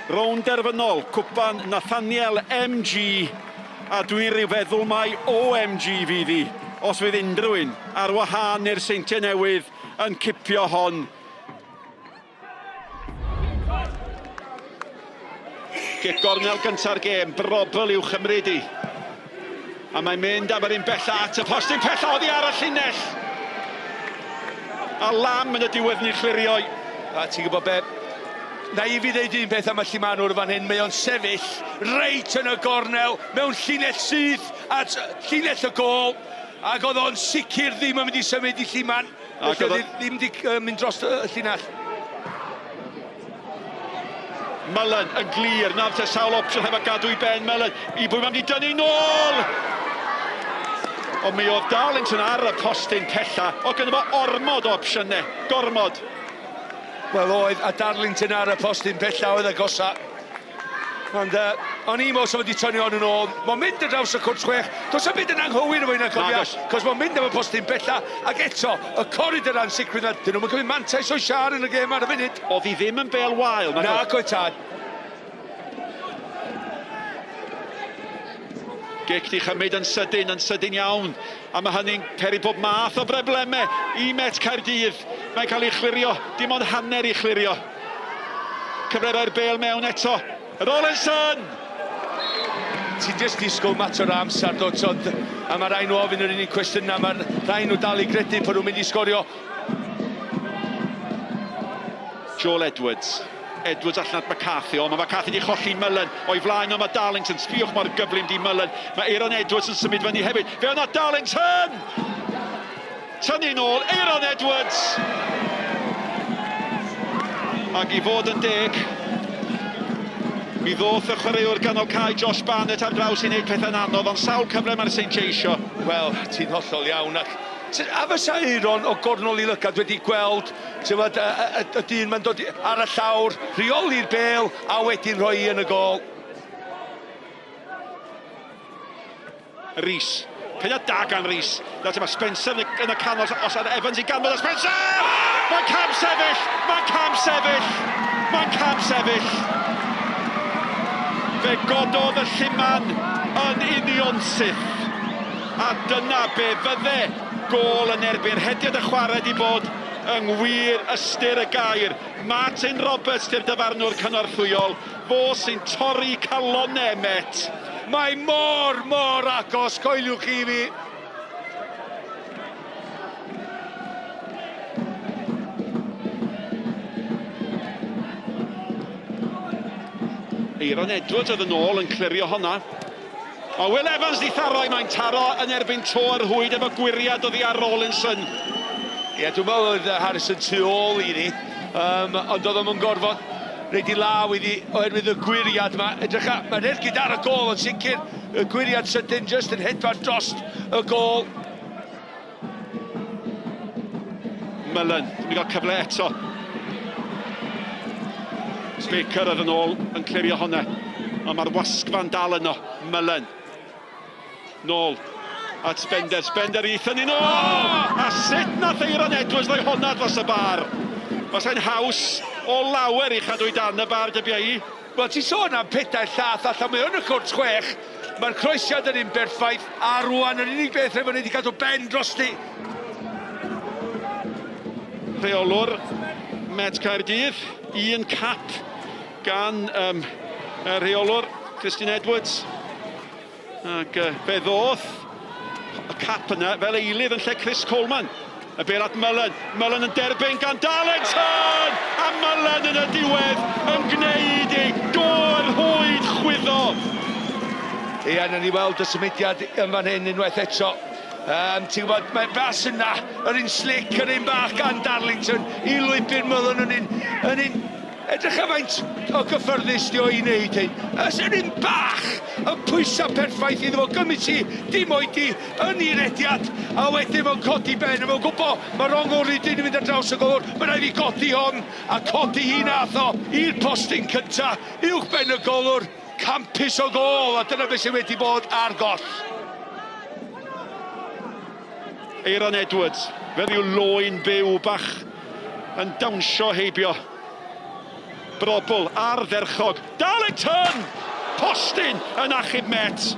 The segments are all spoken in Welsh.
Rownd derfynol Cwpan Nathaniel MG a dwi'n rhyw feddwl mai OMG fydd hi os fydd unrhyw un ar wahân i'r Seintiau Newydd yn cipio hon. Gic gornel gynta'r gêm, Brobl i'w chymryd i. A mae'n mynd am yr un bella at y postyn pella oddi ar y llinell. A Lam yn y diwedd ni'n clirio. A ti'n gwybod be? Na i fi ddeud un peth am y llumanwr fan hyn, mae o'n sefyll reit yn y gornel, mewn llinell syth at llinell y gôl, ac oedd o'n sicr ddim yn mynd i symud i lluman, felly oedd ddim wedi mynd dros y llinell. Mullen yn glir, nawr te sawl opsiwn heb a gadw i ben Mullen, i bwy mae'n mynd i dynnu nôl! Ond mi oedd Darlington ar y postyn pella, oedd gynno fo ormod o opsiynau, gormod. Wel oedd, a Darlington ar y postyn pella oedd agosa. Ond uh, o'n i'n meddwl sa wedi tynnu hon yn ôl. Mae'n mynd ar draws y cwrt chwech. Does 'na'm byd yn anghywir efo hynna, cofia. Cos mae'n mynd am y postyn bella. Ac eto, y corridor ansicrwydd na. Dyn nhw'n cymryd mantais o'i siar yn y gêm ar y funud. Oedd hi ddim yn bêl wael. Nac oedd tad. Gic di chymryd yn sydyn, yn sydyn iawn. A mae hynny'n peri pob math o broblemau i Met Caerdydd. Mae'n cael ei chlirio, dim ond hanner i chlirio. Cyfle roi'r bêl mewn eto. Rawlinson! Ti'n jyst disgwyl mater o amser, dwt, ond a mae rhaid nhw ofyn yr unig cwestiynau, mae rhaid nhw dal i gredu bod nhw'n mynd i sgorio. Joel Edwards. Edwards allan at McCarthy. O, mae McCarthy wedi cholli Mullen. O'i flaen o mae Darlington. Sbiwch mor gyflym di Mullen. Mae Aaron Edwards yn symud fyny hefyd. Fe yna Darlington! Tynnu nôl, Aaron Edwards! Ac i fod yn deg, mi ddoth y chwaraewr ganol cae Josh Barnett ar draws i wneud pethau'n anodd, ond sawl cyfle mae'r Seintiau isio. Wel, ti'n hollol iawn, ac a fysa Aaron o gornol i lygad wedi gweld Ti'n gwybod, y, y, y dyn ma'n dod ar y llawr, rheoli'r bêl, a wedyn rhoi hi yn y gôl. Rees. Peniad da gan Rees. Nawr mae Spencer yn y, yn y canol, os ar Evans i ganfod a Spencer! Mae'n cam sefyll! Mae'n cam sefyll! Mae'n cam sefyll! Fe gododd y lluman yn unionsyth. A dyna be fydde gôl yn erbyn rhediad y chwarae 'di bod yng ngwir ystyr y gair. Martin Roberts 'di'r dyfarnwr cynorthwyol, fo sy'n torri calonnau Met. Mae mor, mor agos, coeliwch chi fi. Aeron Edwards oedd yn ôl yn clirio honna. Mae Will Evans 'di tharo i, mae'n taro yn erbyn to yr rhwyd efo gwyriad oddi ar Rawlinson. Ie, yeah, dwi'n meddwl oedd Harrison tu ôl i ni, um, ond oedd o'n gorfod reid i law iddi oherwydd y gwyriad yma. Edrych, mae'n ergyd ar y gôl yn sicr, y gwyriad sydyn jyst yn hedfan dros y gôl. Mullen, dwi'n gael cyfle eto. Baker oedd yn ôl yn clirio hwnna. Ond mae'r wasgfa'n dal yno. Mullen. Nôl at Spender. Spender i thynnu nôl! A sut nath Eiron Edwards roi hwnna dros y bar? Fasai'n haws o lawer i chadw i dan y bar, dybia i. Wel, ti'n sôn am pedair llath allan, mae yn y cwrt chwech. Mae'r croesiad yn un berffaith, a rwan yr unig beth rhaid bod ni wedi cadw ben drosti. Rheolwr Met Caerdydd, un cap gan um, y rheolwr Christian Edwards. Ac uh, fe ddoth y cap yna fel eilydd yn lle Chris Coleman. Y bêl at Mullen. Mullen yn derbyn gan Darlington! A Mullen yn y diwedd yn gwneud ei gôl rhwyd chwyddo. Ia, nawn ni weld y symudiad yn fan hyn unwaith eto. Um, ti'n gwybod, mae'r bas yna, yr un slick, yr un bach gan Darlington i lwybr Mullen yn un, yn un Edrych ar faint o gyffyrddus 'di o i wneud hyn. Ys yr un bach y pwysau perffaith iddo fo gymryd ti, dim oedi, yn ei rediad, a wedyn mae'n codi ben, a mae'n gwybod mae'r ongl rydyn yn mynd ar draws y golwr, mae'n rhaid i godi hon, a codi hi nath o i'r postyn cynta, uwch ben y golwr, campus o gôl, a dyna beth sydd wedi bod ar goll. Aeron Edwards, fel rhyw loen byw bach yn dawnsio heibio. Brobbel ardderchog. Darlington! Postyn yn achub Met.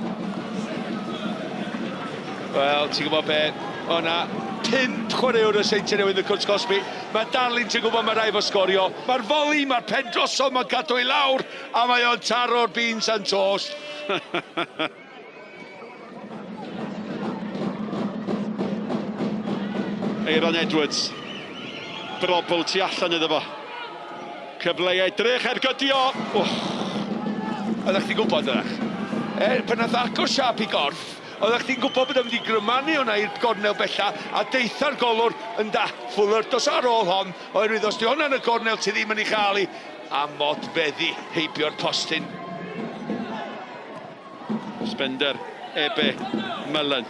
Wel, ti'n gwybod be? O na, 5 chwaraewr y Seintiau Newydd y cwrt cosbi. Mae Darlington gwybod mae rhaid fo sgorio. Mae'r foli, mae'r pen drosodd, mae'n cadw i lawr, a mae o'n taro'r beans and toast. Aaron Edwards. Brobbel tu allan iddo fo. Cyfle i edrych, ergydio! Oh. Oeddech chdi'n gwybod ydych? Pan nath agor siâp i gorff, oeddech chdi'n gwybod bod o'n mynd i grymanu hwnna i'r gornel bella, a deitha'r golwr yn da, Fuller, dos ar ôl hon, oherwydd os di hwnna yn y gornel ti ddim yn ei chael hi, a modfeddi heibio'r postyn. Spender, Ebe, Mullen.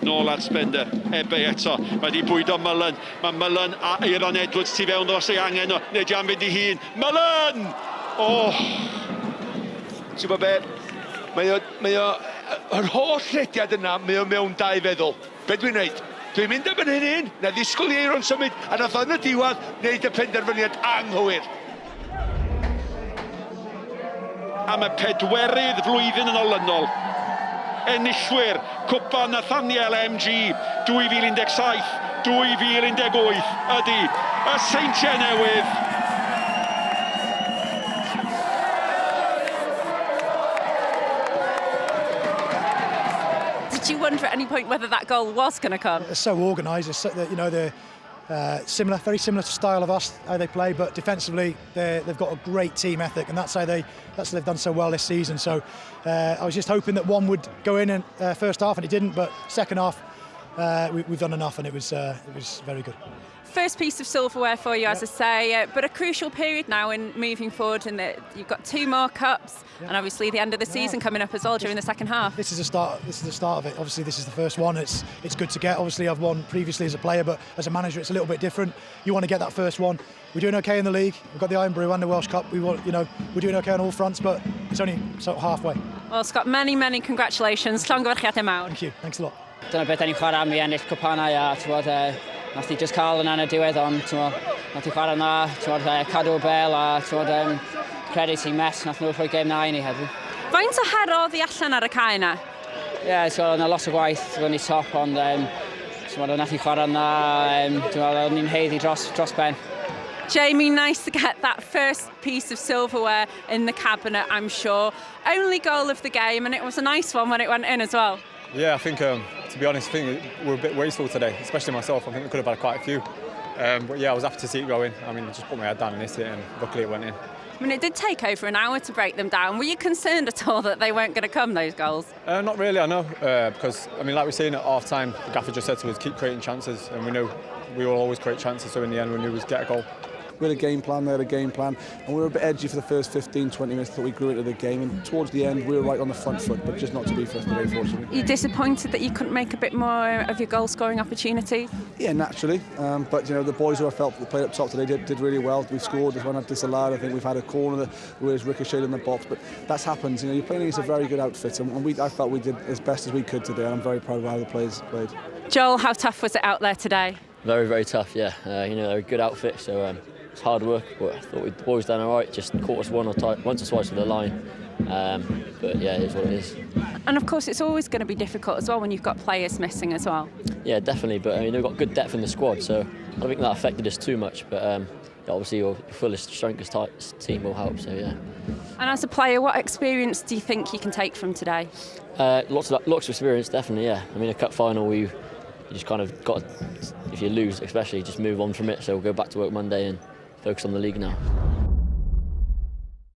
Nôl at Spender, Ebe eto. Mae di bwydo Mullen. Mae Mullen a Aaron Edwards tu fewn dros ei angen o. Neu di am fynd i hun. Mullen! Oh! Ti'n gwybod be? Mae o, yr holl rediad yna, mae o mewn dau feddwl. Be dwi'n neud? Dwi'n mynd am yn hyn un, na ddisgwyl i Aaron symud, a nath o yn y diwedd wneud y penderfyniad anghywir. Am y pedwerydd flwyddyn yn olynol, enillwyr Cwpan Nathaniel MG 2017-2018 ydy y Seintiau Newydd. Did you wonder at any point whether that goal was going to come? They're so organised. They're so, you know, they're similar, very similar to style of us, how they play, but defensively they've got a great team ethic, and that's how they've done so well this season. So I was just hoping that one would go in in first half, and it didn't. But second half, we've done enough, and it was very good. First piece of silverware for you, as I say, but a crucial period now in moving forward, and that you've got 2 more cups, and obviously the end of the season coming up as well during the second half. This is the start. This is the start of it. Obviously, this is the first one. It's good to get. Obviously, I've won previously as a player, but as a manager, it's a little bit different. You want to get that first one. We're doing okay in the league. We've got the Irn-Bru and the Welsh Cup. We want, you know, we're doing okay on all fronts, but it's only sort of halfway. Well, Scott, many, many congratulations. Llongyfarchiadau mawr. Thank you. Thanks a lot. Dyna beth da ni'n chwarae am i ennill cwpanau a ti'n nath ni just cael yna yn y diwedd, ond nath ni chwarae yna, cadw y bel a credit i Met, nath nhw rhoi gêm na i ni heddiw. Faint o her oedd i allan ar y cae yna? Ie, yeah, so yna lot o gwaith fyny top, ond nath ni chwarae yna, o'n ni'n haeddu dros ben. Jamie, nice to get that first piece of silverware in the cabinet, I'm sure. Only goal of the game, and it was a nice one when it went in as well. Yeah, I think, to be honest, I think we're a bit wasteful today, especially myself. I think we could have had quite a few. But yeah, I was happy to see it go in. I mean, just put my head down and hit it, and luckily it went in. I mean, it did take over an hour to break them down. Were you concerned at all that they weren't going to come, those goals? Not really, I know, because, I mean, like we were saying at half-time, the gaffer just said to us, keep creating chances, and we know we will always create chances, so in the end we knew we'd get a goal. We had a game plan, they had a game plan, and we were a bit edgy for the first 15, 20 minutes that we grew into the game, and towards the end we were right on the front foot, but just not to be for us today, fortunately. Are you disappointed that you couldn't make a bit more of your goal-scoring opportunities? Yeah, naturally, but you know, the boys who I felt that played up top today did really well. We've scored, there's one had disallowed, I think we've had a corner that was ricocheted in the box, but that's happened. You know, you're playing against a very good outfit, and I felt we did as best as we could today, and I'm very proud of how the players played. Joel, how tough was it out there today? Very, very tough, yeah. You know, they're a good outfit, so it's hard work, but I thought the boys done all right, just caught us once or twice with the line. But yeah, it is what it is. And of course, it's always going to be difficult as well when you've got players missing as well. Yeah, definitely, but I mean, they've got good depth in the squad, so I don't think that affected us too much, but obviously your fullest strength team will help, so yeah. And as a player, what experience do you think you can take from today? Lots of experience, definitely, yeah. I mean, a cup final, you just kind of got to, if you lose especially, just move on from it, so we'll go back to work Monday and focus on the league now.